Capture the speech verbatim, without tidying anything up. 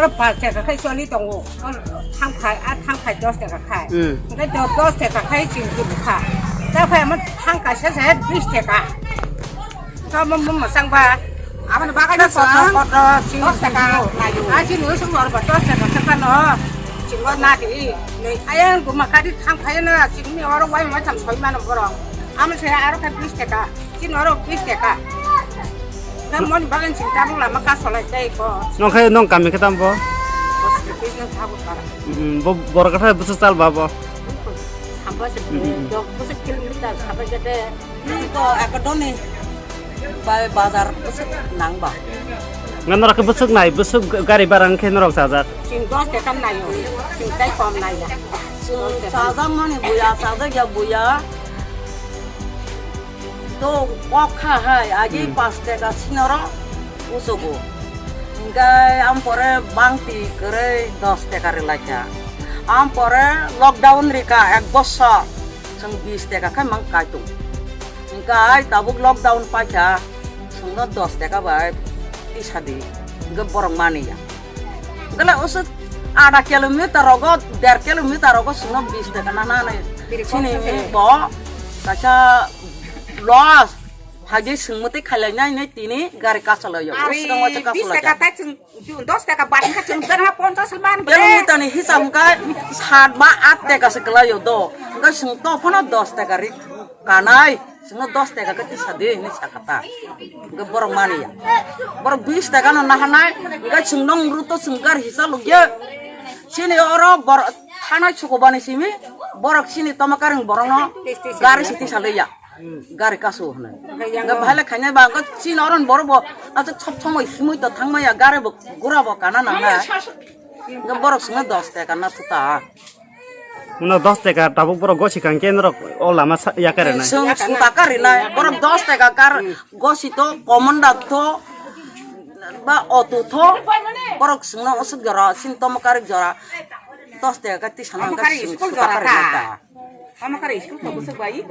Pas taka khai choli tongo. Thang khai, a thang khai dos taka khai. Hmm. Hingke do-, dos taka khai ching tu kha. Ta khai mo thang kaisa se bis taka. Ta mo mo masang ba. Aboni bagwi no kotor, kotor, ching dos taka layo. A ching no sung or ba dos taka saka no. Ching no na di. Nei ayang guma kadi thang khai na ching ni oro wai ma cham soi mano borok. Amo se aro khai bis taka. Chini oro bis taka. Nang moni bagwi chini tabuk lama kasolai tei ko. Nong khai nong kami khe tamo bo? Bos bis nang tabuk kara. Mm, bo borok khe bwswk chal ba bo? Samba se Mm, mm. dok bwswk kilometer samba se de. Ko ekadoni bai bazar bwswk nang ba. Ngan norok khe bwswk nai, bwswk gari bara wngkhe norok chajak. Chini dos taka nai o. Chini tai kom nai ya. Chini chajak mani buya, chajak ya buya. To kok kha hai, agi Hmm. pas taka sinoro usugo. Hingke ampore bangti kwrwi dos taka rwlaikha. Ampore lockdown rikha ek bosor, chwng bis taka khai mang kaitung. Hingke ai tabuk lockdown paikha, chwngno dos taka bai tisa di. Hingke borok maniya. Gala usuk ada kilometer rogo, der kilometer rogo sungno bis taka na na na. Sini bo kaisa loss. Phagi sungmati khalai nai nai tini gari kasalo yo. Ari Usuk mo te bis kasalo taka ya. Tai chwng dos taka bat ka chwng dana ponchas man bre. Kilometer ni hisab hingka sat ba at taka se kalayo do. Hingka sung to phano dos taka ri kanai. Sungno dos taka kati sadi ni sakata. Hingke borok maniya. Borok bis taka no nahanai. Hingke sung nong ruto sung gar hisa lugya. Sini oro bor thanai chukubani simi. Borok sini toma karing borok no gari siti saliya. Gari kasu hwnwi. Hingke bahai le khainai ba hingke sini oro borok bo asa chop chomoi himoi to thangmaya gari bo gura bo kana nangnai. Hingke borok sungno dos taka na thuta. Uno dos taka tabuk borok gosi kang ke norok o lama sa-, yakare nai. Sung suta kari nai. Borok dos taka kar gosi to, komanda to, ba otu to. Borok sungno usuk jora, sini tomo karik jora. Dos taka ka tisa nang ka sung suta kari nai ta. Tomo kari school to busuk bai.